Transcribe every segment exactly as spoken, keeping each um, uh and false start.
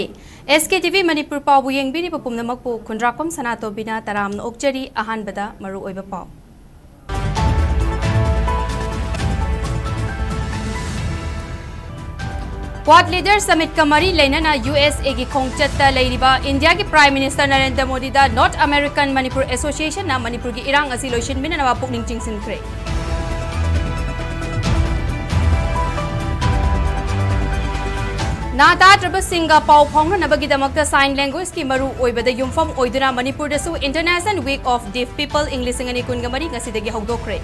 ꯑꯦꯁ ꯀꯦ T V Manipur ꯄꯥꯎꯕꯨ ꯌꯦꯡꯕꯤꯔꯤꯕ ꯄꯨꯝꯅꯃꯛꯄꯨ ꯈꯨꯟꯗ꯭ꯔꯥꯛꯄꯝ ꯁꯅꯥꯇꯣꯝꯕꯤꯅ ꯇꯔꯥꯝꯅ ꯑꯣꯛꯆꯔꯤ꯫ ꯑꯍꯥꯟꯕꯗ ꯃꯔꯨꯑꯣꯏꯕ ꯄꯥꯎ꯫ Quad Leader Summit ꯀ ꯃꯔꯤ ꯂꯩꯅꯅ ꯌꯨ ꯑꯦꯁ ꯑꯦ ꯒꯤ ꯈꯣꯡꯆꯠꯇ ꯂꯩꯔꯤꯕ ꯏꯟꯗꯤꯌꯥꯒꯤ Prime Minister Narendra ꯃꯣꯗꯤꯗ North American Manipur Association ꯅ ꯃꯅꯤꯄꯨꯔꯒꯤ ꯏꯔꯥꯡ ꯑꯁꯤ ꯂꯣꯏꯁꯤꯟꯕꯤꯅꯅꯕ ꯄꯨꯛꯅꯤꯡ ꯆꯤꯡꯁꯤꯟꯈ꯭ꯔꯦ꯫ ꯅꯥ ꯇꯥꯗ꯭ꯔꯕꯁꯤꯡꯒ ꯄꯥꯎ ꯐꯥꯎꯅꯅꯕꯒꯤꯗꯃꯛꯇ Sign Language ꯀꯤ ꯃꯔꯨ ꯑꯣꯏꯕꯗ ꯌꯨꯝꯐꯝ ꯑꯣꯏꯗꯨꯅ ꯃꯅꯤꯄꯨꯔꯗꯁꯨ International Week of Deaf People ꯏꯪ ꯂꯤꯁꯤꯡ ꯑꯅꯤ ꯀꯨꯟꯒ ꯃꯔꯤ ꯉꯁꯤꯗꯒꯤ ꯍꯧꯗꯣꯛꯈ꯭ꯔꯦ꯫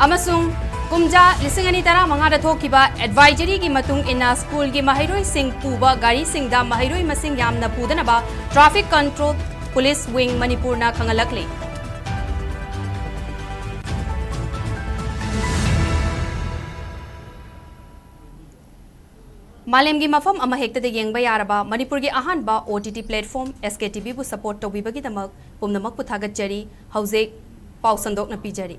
ꯑꯃꯁꯨꯡ ꯀꯨꯝꯖꯥ ꯂꯤꯁꯤꯡ ꯑꯅꯤ ꯇꯔꯥꯃꯉꯥꯗ ꯊꯣꯛꯈꯤꯕ advisory ꯒꯤ ꯃꯇꯨꯡ ꯏꯟꯅ school ꯒꯤ ꯃꯍꯩꯔꯣꯏꯁꯤꯡ ꯄꯨꯕ ꯒꯥꯔꯤꯁꯤꯡꯗ ꯃꯍꯩꯔꯣꯏ ꯃꯁꯤꯡ ꯌꯥꯝꯅ ꯄꯨꯗꯅꯕ Traffic Control Police Wing ꯃꯅꯤꯄꯨꯔꯅ ꯈꯪꯍꯜꯂꯛꯂꯤ꯫ ꯃꯥꯂꯦꯝꯒꯤ ꯃꯐꯝ ꯑꯃꯍꯦꯛꯇꯗ ꯌꯦꯡꯕ ꯌꯥꯔꯕ ꯃꯅꯤꯄꯨꯔꯒꯤ ꯑꯍꯥꯟꯕ ꯑꯣ ꯇꯤ ꯇꯤ platform ꯑꯦꯁ ꯀꯦ ꯇꯤ ꯚꯤꯕꯨ support ꯇꯧꯕꯤꯕꯒꯤꯗꯃꯛ ꯄꯨꯝꯅꯃꯛꯄꯨ ꯊꯥꯒꯠꯆꯔꯤ꯫ ꯍꯧꯖꯤꯛ ꯄꯥꯎ ꯁꯟꯗꯣꯛꯅ ꯄꯤꯖꯔꯤ꯫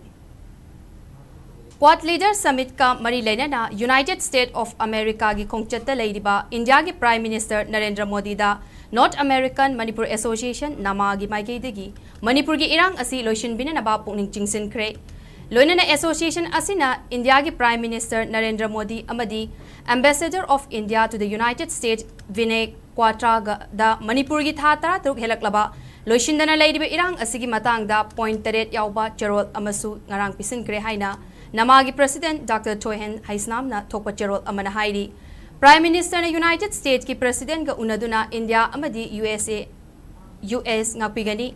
Quad Leader Summit ꯀ ꯃꯔꯤ ꯂꯩꯅꯅ United States of America ꯒꯤ ꯈꯣꯡꯆꯠꯇ ꯂꯩꯔꯤꯕ ꯏꯟꯗꯤꯌꯥꯒꯤ Prime Minister Narendra ꯃꯣꯗꯤꯗ North American Manipur Association ꯅꯃꯥꯒꯤ ꯃꯥꯏꯀꯩꯗꯒꯤ ꯃꯅꯤꯄꯨꯔꯒꯤ ꯏꯔꯥꯡ ꯑꯁꯤ ꯂꯣꯏꯁꯤꯟꯕꯤꯅꯅꯕ ꯄꯨꯛꯅꯤꯡ ꯆꯤꯡꯁꯤꯟꯈ꯭ꯔꯦ꯫ ꯂꯣꯏꯅꯅ association ꯑꯁꯤꯅ ꯏꯟꯗꯤꯌꯥꯒꯤ Prime Minister ꯅꯔꯦꯟꯗ꯭ꯔ ꯃꯣꯗꯤ ꯑꯃꯗꯤ Ambassador of India to the United States ꯚꯤꯅꯦꯛ ꯀ꯭ꯋꯥꯇ꯭ꯔꯥꯒꯗ ꯃꯅꯤꯄꯨꯔꯒꯤ ꯊꯥ ꯇꯔꯥꯇꯔꯨꯛ ꯍꯦꯜꯂꯛꯂꯕ ꯂꯣꯏꯁꯤꯟꯗꯅ ꯂꯩꯔꯤꯕ ꯏꯔꯥꯡ ꯑꯁꯤꯒꯤ ꯃꯇꯥꯡꯗ point ꯇꯔꯦꯠ ꯌꯥꯎꯕ ꯆꯦꯔꯣꯜ ꯑꯃꯁꯨ ꯉꯔꯥꯡ ꯄꯤꯁꯤꯟꯈ꯭ꯔꯦ ꯍꯥꯏꯅ ꯅꯃꯥꯒꯤ President Doctor ꯊꯣꯏꯍꯦꯟ ꯍꯩꯁꯅꯥꯝꯅ ꯊꯣꯛꯄ ꯆꯦꯔꯣꯜ ꯑꯃꯅ ꯍꯥꯏꯔꯤ꯫ Prime Minister ꯅ United States ꯀꯤ President ꯒ ꯎꯅꯗꯨꯅ ꯏꯟꯗꯤꯌꯥ ꯑꯃꯗꯤ ꯌꯨ ꯑꯦꯁ ꯑꯦ, ꯌꯨ ꯑꯦꯁ ꯉꯥꯛꯄꯤꯒꯅꯤ꯫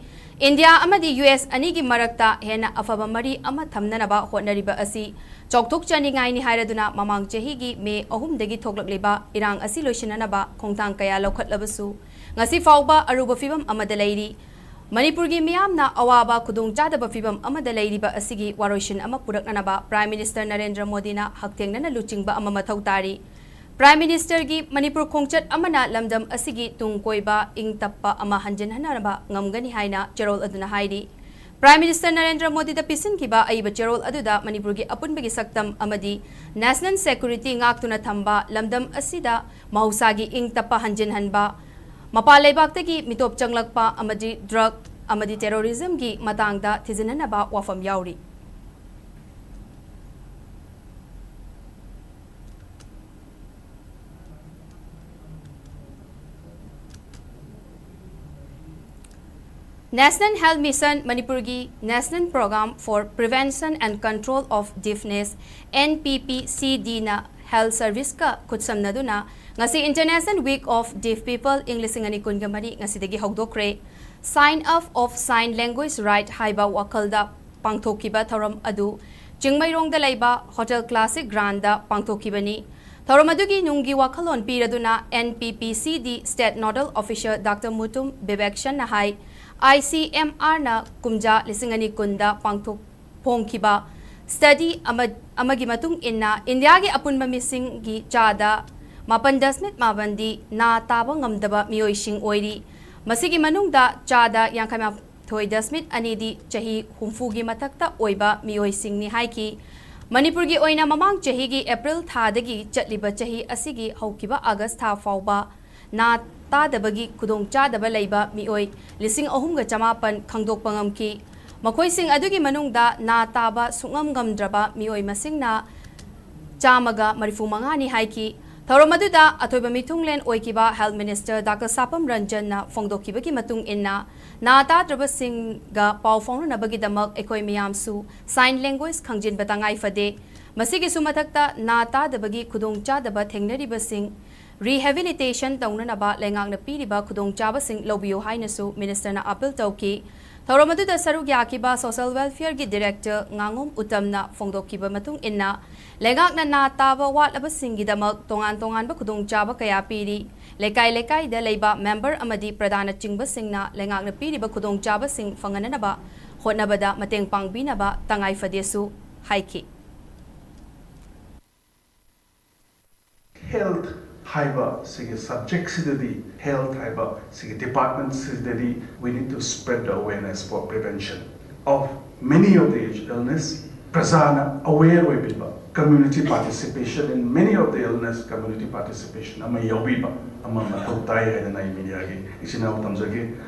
ꯏꯟꯗꯤꯌꯥ ꯑꯃꯗꯤ ꯌꯨ ꯑꯦꯁ ꯑꯅꯤꯒꯤ ꯃꯔꯛꯇ ꯍꯦꯟꯅ ꯑꯐꯕ ꯃꯔꯤ ꯑꯃ ꯊꯝꯅꯅꯕ ꯍꯣꯠꯅꯔꯤꯕ ꯑꯁꯤ ꯆꯥꯎꯊꯣꯛꯆꯅꯤꯡꯉꯥꯏꯅꯤ ꯍꯥꯏꯔꯗꯨꯅ ꯃꯃꯥꯡ ꯆꯍꯤꯒꯤ ꯃꯦ ꯑꯍꯨꯝꯗꯒꯤ ꯊꯣꯛꯂꯛꯂꯤꯕ ꯏꯔꯥꯡ ꯑꯁꯤ ꯂꯣꯏꯁꯤꯟꯅꯅꯕ ꯈꯣꯡꯊꯥꯡ ꯀꯌꯥ ꯂꯧꯈꯠꯂꯕꯁꯨ ꯉꯁꯤ ꯐꯥꯎꯕ ꯑꯔꯨꯕ ꯐꯤꯕꯝ ꯑꯃꯗ ꯂꯩꯔꯤ꯫ ꯃꯅꯤꯄꯨꯔꯒꯤ ꯃꯤꯌꯥꯝꯅ ꯑꯋꯥꯕ ꯈꯨꯗꯣꯡꯆꯥꯗꯕ ꯐꯤꯕꯝ ꯑꯃꯗ ꯂꯩꯔꯤꯕ ꯑꯁꯤꯒꯤ ꯋꯥꯔꯣꯏꯁꯤꯟ ꯑꯃ ꯄꯨꯔꯛꯅꯅꯕ Prime Minister ꯅꯔꯦꯟꯗ꯭ꯔ ꯃꯣꯗꯤꯅ ꯍꯛꯊꯦꯡꯅꯅ ꯂꯨꯆꯤꯡꯕ ꯑꯃ ꯃꯊꯧ ꯇꯥꯔꯤ꯫ Prime Minister ꯒꯤ ꯃꯅꯤꯄꯨꯔ ꯈꯣꯡꯆꯠ ꯑꯃꯅ ꯂꯝꯗꯝ ꯑꯁꯤꯒꯤ ꯇꯨꯡ ꯀꯣꯏꯕ ꯏꯪ ꯇꯞꯄ ꯑꯃ ꯍꯟꯖꯤꯟꯍꯟꯅꯕ ꯉꯝꯒꯅꯤ ꯍꯥꯏꯅ ꯆꯦꯔꯣꯜ ꯑꯗꯨꯅ ꯍꯥꯏꯔꯤ꯫ Prime Minister ꯅꯔꯦꯟꯗ꯭ꯔ ꯃꯣꯗꯤꯗ ꯄꯤꯁꯤꯟꯈꯤꯕ ꯑꯏꯕ ꯆꯦꯔꯣꯜ ꯑꯗꯨꯗ ꯃꯅꯤꯄꯨꯔꯒꯤ ꯑꯄꯨꯟꯕꯒꯤ ꯁꯛꯇꯝ ꯑꯃꯗꯤ national security ꯉꯥꯛꯇꯨꯅ ꯊꯝꯕ, ꯂꯝꯗꯝ ꯑꯁꯤꯗ ꯃꯍꯧꯁꯥꯒꯤ ꯏꯪ ꯇꯞꯄ ꯍꯟꯖꯤꯟꯍꯟꯕ, ꯃꯄꯥꯟ ꯂꯩꯕꯥꯛꯇꯒꯤ ꯃꯤꯇꯣꯞ ꯆꯪꯂꯛꯄ ꯑꯃꯗꯤ drug ꯑꯃꯗꯤ terrorism ꯒꯤ ꯃꯇꯥꯡꯗ ꯊꯤꯖꯤꯟꯅꯅꯕ ꯋꯥꯐꯝ ꯌꯥꯎꯔꯤ꯫ National Health Mission ꯃꯅꯤꯄꯨꯔꯒꯤ National Program for Prevention and Control of Deafness, N P P C D ꯅ health service ꯀ ꯈꯨꯠꯁꯝꯅꯗꯨꯅ ꯉꯁꯤ International Week of Deaf People ꯏꯪ ꯂꯤꯁꯤꯡ ꯑꯅꯤ ꯀꯨꯟꯒ ꯃꯔꯤ ꯉꯁꯤꯗꯒꯤ ꯍꯧꯗꯣꯛꯈ꯭ꯔꯦ꯫ Sign Up of Sign Language Right ꯍꯥꯏꯕ ꯋꯥꯈꯜꯗ ꯄꯥꯡꯊꯣꯛꯈꯤꯕ ꯊꯧꯔꯝ ꯑꯗꯨ ꯆꯤꯡꯃꯩꯔꯣꯡꯗ ꯂꯩꯕ Hotel Classic Grand ꯗ ꯄꯥꯡꯊꯣꯛꯈꯤꯕꯅꯤ꯫ ꯊꯧꯔꯝ ꯑꯗꯨꯒꯤ ꯅꯨꯡꯒꯤ ꯋꯥꯈꯜꯂꯣꯟ ꯄꯤꯔꯗꯨꯅ N P P C D State Nodal Officer Doctor Mutum ꯕꯤꯕꯦꯛꯁꯟꯅ high, I C M R ꯅ ꯀꯨꯝꯖꯥ ꯂꯤꯁꯤꯡ ꯑꯅꯤ ꯀꯨꯟꯗ ꯄꯥꯡꯊꯣꯛ, ꯐꯣꯡꯈꯤꯕ study ꯑꯃ, ꯑꯃꯒꯤ ꯃꯇꯨꯡ ꯏꯟꯅ ꯏꯟꯗꯤꯌꯥꯒꯤ ꯑꯄꯨꯟꯕ ꯃꯤꯁꯤꯡꯒꯤ ꯆꯥꯗ ꯃꯥꯄꯟ ꯗꯁꯃꯤꯛ ꯃꯥꯄꯟꯗꯤ ꯅꯥ ꯇꯥꯕ ꯉꯝꯗꯕ ꯃꯤꯑꯣꯏꯁꯤꯡ ꯑꯣꯏꯔꯤ꯫ ꯃꯁꯤꯒꯤ ꯃꯅꯨꯡꯗ ꯆꯥꯗ ꯌꯥꯡꯈꯩ ꯃꯥꯊꯣꯏ ꯗꯁꯃꯤꯛ ꯑꯅꯤꯗꯤ ꯆꯍꯤ ꯍꯨꯝꯐꯨꯒꯤ ꯃꯊꯛꯇ ꯑꯣꯏꯕ ꯃꯤꯑꯣꯏꯁꯤꯡꯅꯤ ꯍꯥꯏꯈꯤ꯫ ꯃꯅꯤꯄꯨꯔꯒꯤ ꯑꯣꯏꯅ ꯃꯃꯥꯡ ꯆꯍꯤꯒꯤ April ꯊꯥꯗꯒꯤ ꯆꯠꯂꯤꯕ ꯆꯍꯤ ꯑꯁꯤꯒꯤ ꯍꯧꯈꯤꯕ August ꯊꯥ ꯐꯥꯎꯕ ꯅꯥ ꯇꯥꯗꯕꯒꯤ ꯈꯨꯗꯣꯡꯆꯥꯗꯕ ꯂꯩꯕ ꯃꯤꯑꯣꯏ ꯂꯤꯁꯤꯡ ꯑꯍꯨꯝꯒ ꯆꯃꯥꯄꯟ ꯈꯪꯗꯣꯛꯄ ꯉꯝꯈꯤ꯫ ꯃꯈꯣꯏꯁꯤꯡ ꯑꯗꯨꯒꯤ ꯃꯅꯨꯡꯗ ꯅꯥ ꯇꯥꯕ ꯁꯨꯡꯉꯝ ꯉꯝꯗ꯭ꯔꯕ ꯃꯤꯑꯣꯏ ꯃꯁꯤꯡꯅ ꯆꯥꯝꯃꯒ ꯃꯔꯤꯐꯨ ꯃꯉꯥꯅꯤ ꯍꯥꯏꯈꯤ꯫ ꯊꯧꯔꯝ ꯑꯗꯨꯗ ꯑꯊꯣꯏꯕ ꯃꯤꯊꯨꯡꯂꯦꯟ ꯑꯣꯏꯈꯤꯕ Health Minister Doctor ꯁꯥꯄꯝ ꯔꯟꯖꯟꯅ ꯐꯣꯡꯗꯣꯛꯈꯤꯕꯒꯤ ꯃꯇꯨꯡ ꯏꯟꯅ, ꯅꯥ ꯇꯥꯗ꯭ꯔꯕꯁꯤꯡꯒ ꯄꯥꯎ ꯐꯥꯎꯅꯅꯕꯒꯤꯗꯃꯛ ꯑꯩꯈꯣꯏ ꯃꯤꯌꯥꯝꯁꯨ sign language ꯈꯪꯖꯤꯟꯕ ꯇꯉꯥꯏ ꯐꯗꯦ꯫ ꯃꯁꯤꯒꯤꯁꯨ ꯃꯊꯛꯇ, ꯅꯥ ꯇꯥꯗꯕꯒꯤ ꯈꯨꯗꯣꯡꯆꯥꯗꯕ ꯊꯦꯡꯅꯔꯤꯕꯁꯤꯡ rehabilitation ꯇꯧꯅꯅꯕ ꯂꯩꯉꯥꯛꯅ ꯄꯤꯔꯤꯕ ꯈꯨꯗꯣꯡꯆꯥꯕꯁꯤꯡ ꯂꯧꯕꯤꯌꯨ ꯍꯥꯏꯅꯁꯨ Minister ꯅ appeal ꯇꯧꯈꯤ꯫ ꯊꯧꯔꯝ ꯑꯗꯨꯗ ꯁꯔꯨꯛ ꯌꯥꯈꯤꯕ Social Welfare ꯒꯤ Director ꯉꯥꯉꯣꯝ ꯎꯇꯝꯅ ꯐꯣꯡꯗꯣꯛꯈꯤꯕ ꯃꯇꯨꯡ ꯏꯟꯅ, ꯂꯩꯉꯥꯛꯅ ꯅꯥ ꯇꯥꯕ ꯋꯥꯠꯂꯕꯁꯤꯡꯒꯤꯗꯃꯛ ꯇꯣꯉꯥꯟ ꯇꯣꯉꯥꯟꯕ ꯈꯨꯗꯣꯡꯆꯥꯕ ꯀꯌꯥ ꯄꯤꯔꯤ꯫ ꯂꯩꯀꯥꯏ ꯂꯩꯀꯥꯏꯗ ꯂꯩꯕ member ꯑꯃꯗꯤ ꯄ꯭ꯔꯙꯥꯟꯅꯆꯤꯡꯕꯁꯤꯡꯅ ꯂꯩꯉꯥꯛꯅ ꯄꯤꯔꯤꯕ ꯈꯨꯗꯣꯡꯆꯥꯕꯁꯤꯡ ꯐꯪꯍꯟꯅꯅꯕ ꯍꯣꯠꯅꯕꯗ ꯃꯇꯦꯡ ꯄꯥꯡꯕꯤꯅꯕ ꯇꯉꯥꯏ ꯐꯗꯦꯁꯨ ꯍꯥꯏꯈꯤ꯫ Health ꯍꯥꯏꯕ ꯁꯤꯒꯤ subject ꯁꯤꯗꯗꯤ, health ꯍꯥꯏꯕ ꯁꯤꯒꯤ department ꯁꯤꯗꯗꯤ, we need to spread the awareness for prevention꯫ of many of the illness ꯄ꯭ꯔꯖꯥꯅ aware ꯑꯣꯏꯕꯤꯕ, community participation in many of the illness, community participation ꯑꯃ ꯌꯥꯎꯕꯤꯕ ꯑꯃ ꯃꯊꯧ ꯇꯥꯏ ꯍꯥꯏꯗꯅ ꯑꯩ ꯃꯤꯗꯤꯌꯥꯒꯤ ꯏꯆꯤꯟ ꯏꯅꯥꯎ ꯊꯝꯖꯒꯦ꯫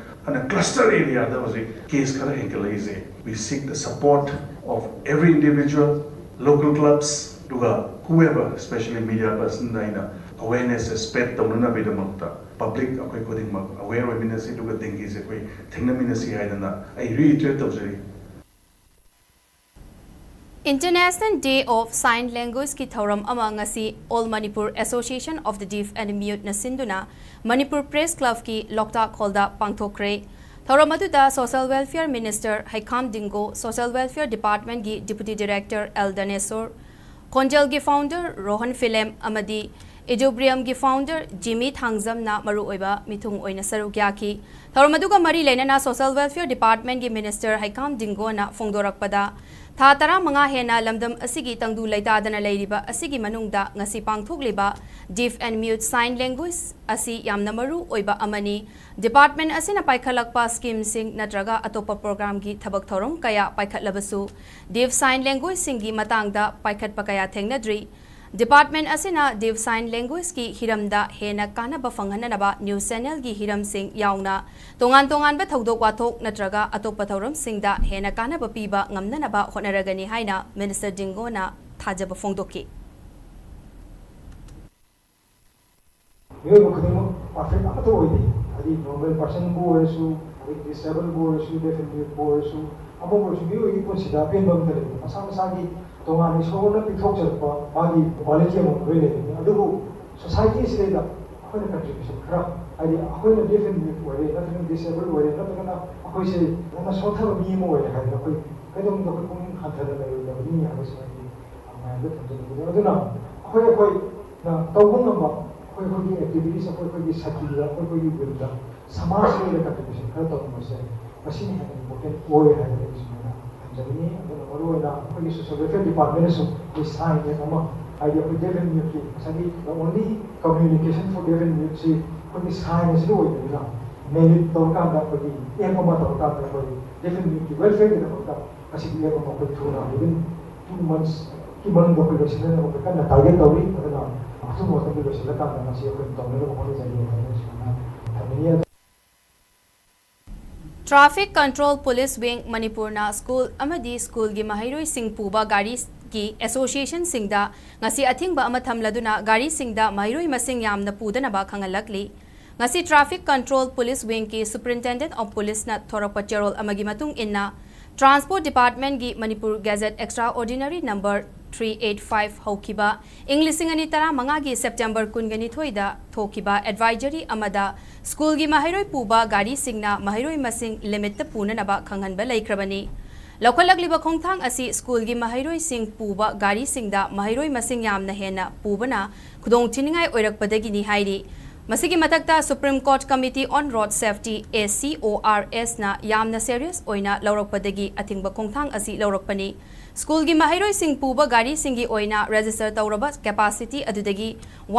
ꯑꯗꯨꯅ cluster areaꯗ ꯍꯧꯖꯤꯛ case ꯈꯔ ꯍꯦꯟꯒꯠꯂꯛꯏꯁꯦ, we seek the support of every individual, local clubs, ꯑꯗꯨꯒ whoever, especially media personꯗ ꯑꯩꯅ awareness spread ꯇꯧꯅꯅꯕꯒꯤꯗꯃꯛꯇ public ꯑꯩꯈꯣꯏ ꯈꯨꯗꯤꯡꯃꯛ aware ꯑꯣꯏꯃꯤꯟꯅꯁꯤ, ꯑꯗꯨꯒ dengueꯁꯦ ꯑꯩꯈꯣꯏ ꯊꯦꯡꯅꯃꯤꯟꯅꯁꯤ ꯍꯥꯏꯗꯅ ꯑꯩ reiterate ꯇꯧꯖꯔꯤ꯫ International Day of Sign Languageꯀꯤ ꯊꯧꯔꯝ ꯑꯃ ꯉꯁꯤ All Manipur Association of the Deaf and Muteꯅ ꯁꯤꯟꯗꯨꯅ ꯃꯅꯤꯄꯨꯔ Press Clubꯀꯤ ꯂꯣꯛꯇꯥꯛ ꯍꯣꯜꯗ ꯄꯥꯡꯊꯣꯛꯈ꯭ꯔꯦ꯫ ꯊꯧꯔꯝ ꯑꯗꯨꯗ Social Welfare Minister Heikham Dingo, Social Welfare Departmentꯀꯤ Deputy Director ꯑꯦꯜ ꯗꯅꯦꯁꯣꯔ, ꯈꯣꯟꯖꯦꯜꯒꯤ founder ꯔꯣꯍꯟ ꯐꯤꯂꯦꯝ ꯑꯃꯗꯤ ꯏꯖꯨꯕ꯭ꯔꯤꯌꯝꯒꯤ founder ꯖꯤꯃꯤ ꯊꯥꯡꯖꯝꯅ ꯃꯔꯨꯑꯣꯏꯕ ꯃꯤꯊꯨꯡ ꯑꯣꯏꯅ ꯁꯔꯨꯛ ꯌꯥꯈꯤ꯫ ꯊꯧꯔꯝ ꯑꯗꯨꯒ ꯃꯔꯤ ꯂꯩꯅꯅ Social Welfare Departmentꯀꯤ Minister ꯍꯩꯈꯥꯝ ꯗꯤꯡꯒꯣꯅ ꯐꯣꯡꯗꯣꯔꯛꯄꯗ, ꯊꯥ ꯇꯔꯥꯃꯉꯥ ꯍꯦꯟꯅ ꯂꯝꯗꯝ ꯑꯁꯤꯒꯤ ꯇꯪꯗꯨ ꯂꯩꯇꯥꯗꯅ ꯂꯩꯔꯤꯕ ꯑꯁꯤꯒꯤ ꯃꯅꯨꯡꯗ ꯉꯁꯤ ꯄꯥꯡꯊꯣꯛꯂꯤꯕ Deaf and Mute Sign Language ꯑꯁꯤ ꯌꯥꯝꯅ ꯃꯔꯨ ꯑꯣꯏꯕ ꯑꯃꯅꯤ꯫ Department ꯑꯁꯤꯅ ꯄꯥꯏꯈꯠꯂꯛꯄ schemeꯁꯤꯡ ꯅꯠꯇ꯭ꯔꯒ ꯑꯇꯣꯞꯄ programꯒꯤ ꯊꯕꯛ ꯊꯧꯔꯝ ꯀꯌꯥ ꯄꯥꯏꯈꯠꯂꯕꯁꯨ, Deaf Sign Languageꯁꯤꯡꯒꯤ ꯃꯇꯥꯡꯗ ꯄꯥꯏꯈꯠꯄ ꯀꯌꯥ ꯊꯦꯡꯅꯗ꯭ꯔꯤ꯫ Department ꯑꯁꯤꯅ Deaf Sign Languageꯀꯤ ꯍꯤꯔꯝꯗ ꯍꯦꯟꯅ ꯀꯥꯟꯅꯕ ꯐꯪꯍꯟꯅꯅꯕ news channelꯒꯤ ꯍꯤꯔꯝꯁꯤꯡ ꯌꯥꯎꯅ ꯇꯣꯉꯥꯟ ꯇꯣꯉꯥꯟꯕ ꯊꯧꯗꯣꯛ ꯋꯥꯊꯣꯛ ꯅꯠꯇ꯭ꯔꯒ ꯑꯇꯣꯞꯄ ꯊꯧꯔꯝꯁꯤꯡꯗ ꯍꯦꯟꯅ ꯀꯥꯟꯅꯕ ꯄꯤꯕ ꯉꯝꯅꯅꯕ ꯍꯣꯠꯅꯔꯒꯅꯤ ꯍꯥꯏꯅ Minister ꯗꯤꯡꯒꯣꯅ ꯊꯥꯖꯕ ꯐꯣꯡꯗꯣꯛꯈꯤ꯫ ꯃꯤꯑꯣꯏꯕ ꯈꯨꯗꯤꯡꯃꯛ perfect ꯑꯃꯠꯇ ꯑꯣꯏꯗꯦ꯫ ꯍꯥꯏꯗꯤ normal personꯕꯨ ꯑꯣꯏꯔꯁꯨ, ꯑꯗꯩ disabledꯕꯨ ꯑꯣꯏꯔꯁꯨ, deaf and muteꯕꯨ ꯑꯣꯏꯔꯁꯨ, ꯑꯃꯕꯨ ꯑꯣꯏꯔꯁꯨ, ꯃꯤꯑꯣꯏꯕꯒꯤ ꯄꯨꯟꯁꯤꯗ ꯑꯄꯦꯟꯕ ꯑꯃꯠꯇ ꯂꯩꯇꯦ꯫ ꯃꯁꯥ ꯃꯁꯥꯒꯤ ꯇꯣꯉꯥꯟꯅ ꯏꯁꯣꯔꯅ ꯄꯤꯊꯣꯛꯆꯔꯛꯄ ꯃꯥꯒꯤ quality ꯑꯃꯃꯝ ꯂꯣꯏ ꯂꯩꯕꯅꯤ꯫ ꯑꯗꯨꯕꯨ society ꯑꯁꯤꯗꯩꯗ ꯑꯩꯈꯣꯏꯅ contribution ꯈꯔ, ꯍꯥꯏꯗꯤ ꯑꯩꯈꯣꯏꯅ deaf and mute ꯑꯣꯏꯔꯦ, ꯅꯠꯇ꯭ꯔꯒꯅ disable ꯑꯣꯏꯔꯦ, ꯅꯠꯇ꯭ꯔꯒꯅ ꯑꯩꯈꯣꯏꯁꯦ ꯌꯥꯝꯅ ꯁꯣꯟꯊꯕ ꯃꯤ ꯑꯃ ꯑꯣꯏꯔꯦ ꯍꯥꯏꯔꯗꯤ ꯑꯩꯈꯣꯏ ꯀꯩꯗꯧꯅꯨꯡꯗ ꯑꯩꯈꯣꯏ ꯄꯨꯛꯅꯤꯡ ꯍꯟꯊꯅ ꯂꯩꯔꯣꯏꯗꯕꯅꯤ ꯍꯥꯏꯕꯁꯤꯃꯗꯤ ꯃꯌꯥꯝꯗ ꯊꯝꯖꯅꯤꯡꯕꯅꯤ꯫ ꯑꯗꯨꯅ ꯑꯩꯈꯣꯏ ꯑꯩꯈꯣꯏꯅ ꯇꯧꯕ ꯉꯝꯕ, ꯑꯩꯈꯣꯏ ꯑꯩꯈꯣꯏꯒꯤ activities, ꯑꯩꯈꯣꯏ ꯑꯩꯈꯣꯏꯒꯤ ꯁꯛꯇꯤꯗ, ꯑꯩꯈꯣꯏ ꯑꯩꯈꯣꯏꯒꯤ willꯗ ꯁꯃꯥꯖꯀꯤ ꯑꯣꯏꯅ contribution ꯈꯔ ꯇꯧꯕꯁꯦ ꯃꯁꯤꯅ ꯍꯦꯟꯅ important ꯑꯣꯏ ꯍꯥꯏꯕꯗ ꯑꯩ ꯁꯨꯃꯥꯏꯅ ꯊꯝꯖꯅꯤꯡꯉꯤ꯫ ꯑꯗꯨꯅ ꯃꯔꯨꯑꯣꯏꯅ ꯑꯩꯈꯣꯏꯒꯤ Social Welfare Departmentꯅꯁꯨ ꯑꯩꯈꯣꯏ sign act ꯑꯃ, ꯍꯥꯏꯗꯤ ꯑꯩꯈꯣꯏ deaf and muteꯀꯤ ꯉꯁꯥꯏꯒꯤ the only communication for deaf and muteꯁꯤ ꯑꯩꯈꯣꯏꯒꯤ sign ꯑꯁꯤꯗ ꯑꯣꯏꯕꯅꯤꯅ, ꯃꯦꯔꯤꯠ ꯇꯧꯔꯀꯥꯟꯗ ꯑꯩꯈꯣꯏꯒꯤ ꯑꯦꯞ ꯑꯃ ꯇꯧꯔꯀꯥꯟꯗ ꯑꯩꯈꯣꯏ ꯗꯦꯐ ꯑꯦꯟ ꯃꯤꯠꯀꯤ ꯋꯦꯜꯐꯤꯌꯔꯒꯤꯗꯃꯛꯇ ꯑꯁꯤꯒꯤ ꯑꯦꯞ ꯑꯃ ꯑꯩꯈꯣꯏ ꯊꯨꯅ within two monthsꯀꯤ ꯃꯅꯨꯡꯗ ꯑꯩꯈꯣꯏ ꯂꯣꯏꯁꯤꯟꯅꯅꯕ ꯑꯩꯈꯣꯏ ꯀꯟꯅ ꯇꯥꯔꯒꯦꯠ ꯇꯧꯔꯤ꯫ ꯑꯗꯨꯅ ꯑꯊꯨꯕ ꯃꯇꯝꯗ ꯂꯣꯏꯁꯤꯜꯂꯀꯥꯟꯗ ꯃꯁꯤ ꯑꯩꯈꯣꯏ ꯇꯧꯅꯕ ꯍꯣꯠꯅꯖꯒꯦ ꯍꯥꯏꯅ ꯁꯨꯃꯥꯏꯅ ꯊꯝꯖꯅꯤꯡꯉꯤ꯫ Traffic Control Police Wing ꯃꯅꯤꯄꯨꯔꯅ ꯁ꯭ꯀꯨꯜ ꯑꯃꯗꯤ ꯁ꯭ꯀꯨꯜꯒꯤ ꯃꯍꯩꯔꯣꯏꯁꯤꯡ ꯄꯨꯕ ꯒꯥꯔꯤꯒꯤ ꯑꯦꯁꯣꯁꯤꯌꯦꯁꯟꯁꯤꯡꯗ ꯉꯁꯤ ꯑꯊꯤꯡꯕ ꯑꯃ ꯊꯝꯂꯗꯨꯅ ꯒꯥꯔꯤꯁꯤꯡꯗ ꯃꯍꯩꯔꯣꯏ ꯃꯁꯤꯡ ꯌꯥꯝꯅ ꯄꯨꯗꯅꯕ ꯈꯪꯍꯜꯂꯛꯂꯤ꯫ ꯉꯁꯤ Traffic Control Police Wingꯀꯤ Superintendent of Policeꯅ ꯊꯣꯔꯛꯄ ꯆꯦꯔꯣꯜ ꯑꯃꯒꯤ ꯃꯇꯨꯡ ꯏꯟꯅ, Transport Departmentꯀꯤ Manipur Gazette Extraordinary Number three eight five ꯍꯧꯈꯤꯕ ꯏꯪ ꯂꯤꯁꯤꯡ ꯑꯅꯤ ꯇꯔꯥꯃꯉꯥꯒꯤ September ꯀꯨꯟꯒ ꯅꯤꯊꯣꯏꯗ ꯊꯣꯛꯈꯤꯕ advisory ꯑꯃꯗ ꯁ꯭ꯀꯨꯜꯒꯤ ꯃꯍꯩꯔꯣꯏ ꯄꯨꯕ ꯒꯥꯔꯤꯁꯤꯡꯅ ꯃꯍꯩꯔꯣꯏ ꯃꯁꯤꯡ limitꯇ ꯄꯨꯅꯅꯕ ꯈꯪꯍꯟꯕ ꯂꯩꯈ꯭ꯔꯕꯅꯤ꯫ ꯂꯧꯈꯠꯂꯛꯂꯤꯕ ꯈꯣꯡꯊꯥꯡ ꯑꯁꯤ ꯁ꯭ꯀꯨꯜꯒꯤ ꯃꯍꯩꯔꯣꯏꯁꯤꯡ ꯄꯨꯕ ꯒꯥꯔꯤꯁꯤꯡꯗ ꯃꯍꯩꯔꯣꯏ ꯃꯁꯤꯡ ꯌꯥꯝꯅ ꯍꯦꯟꯅ ꯄꯨꯕꯅ ꯈꯨꯗꯣꯡꯊꯤꯅꯤꯡꯉꯥꯏ ꯑꯣꯏꯔꯛꯄꯗꯒꯤꯅꯤ ꯍꯥꯏꯔꯤ꯫ ꯃꯁꯤꯒꯤ ꯃꯊꯛꯇ Supreme Court Committee on Road Safety, ACORSꯅ ꯌꯥꯝꯅ serious ꯑꯣꯏꯅ ꯂꯧꯔꯛꯄꯗꯒꯤ ꯑꯊꯤꯡꯕ ꯈꯣꯡꯊꯥꯡ ꯑꯁꯤ ꯂꯧꯔꯛꯄꯅꯤ꯫ ꯁ꯭ꯀꯨꯜꯒꯤ ꯃꯍꯩꯔꯣꯏꯁꯤꯡ ꯄꯨꯕ ꯒꯥꯔꯤꯁꯤꯡꯒꯤ ꯑꯣꯏꯅ register ꯇꯧꯔꯕ capacity ꯑꯗꯨꯗꯒꯤ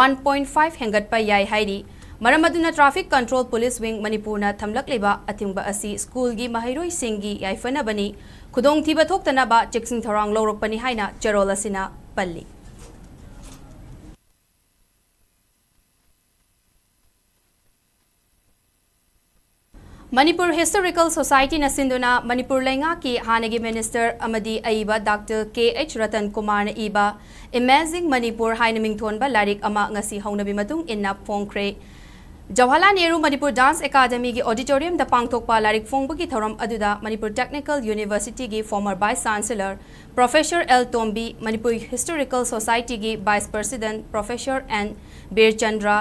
one point five ꯍꯦꯟꯒꯠꯄ ꯌꯥꯏ ꯍꯥꯏꯔꯤ꯫ ꯃꯔꯝ ꯑꯗꯨꯅ Traffic Control Police Wing ꯃꯅꯤꯄꯨꯔꯅ ꯊꯝꯂꯛꯂꯤꯕ ꯑꯊꯤꯡꯕ ꯑꯁꯤ ꯁ꯭ꯀꯨꯜꯒꯤ ꯃꯍꯩꯔꯣꯏꯁꯤꯡꯒꯤ ꯌꯥꯏꯐꯅꯕꯅꯤ, ꯈꯨꯗꯣꯡꯊꯤꯕ ꯊꯣꯛꯇꯅꯕ ꯆꯦꯛꯁꯤꯟ ꯊꯧꯔꯥꯡ ꯂꯧꯔꯛꯄꯅꯤ ꯍꯥꯏꯅ ꯆꯦꯔꯣꯜ ꯑꯁꯤꯅ ꯄꯜꯂꯤ꯫ ꯃꯅꯤꯄꯨꯔ Historical Societyꯅ ꯁꯤꯟꯗꯨꯅ ꯃꯅꯤꯄꯨꯔ ꯂꯩꯉꯥꯛꯀꯤ ꯍꯥꯟꯅꯒꯤ minister ꯑꯃꯗꯤ ꯑꯏꯕ Doctor K H ꯔꯇꯟ ꯀꯨꯃꯥꯔꯅ ꯏꯕ Amazing Manipur ꯍꯥꯏꯅ ꯃꯤꯡꯊꯣꯟꯕ ꯂꯥꯏꯔꯤꯛ ꯑꯃ ꯉꯁꯤ ꯍꯧꯅꯕꯤ ꯃꯇꯨꯡ ꯏꯟꯅ ꯐꯣꯡꯈ꯭ꯔꯦ꯫ ꯖꯋꯥꯍꯔꯂꯥꯜ ꯅꯦꯍꯔꯨ ꯃꯅꯤꯄꯨꯔ Dance Academyꯒꯤ auditoriumꯗ ꯄꯥꯡꯊꯣꯛꯄ ꯂꯥꯏꯔꯤꯛ ꯐꯣꯡꯕꯒꯤ ꯊꯧꯔꯝ ꯑꯗꯨꯗ Manipur Technical Universityꯒꯤ former Vice Chancellor Professor L ꯇꯣꯝꯕꯤ, Manipur Historical Societyꯒꯤ Vice President Professor N ꯕꯤꯔꯆꯟꯗ꯭ꯔ,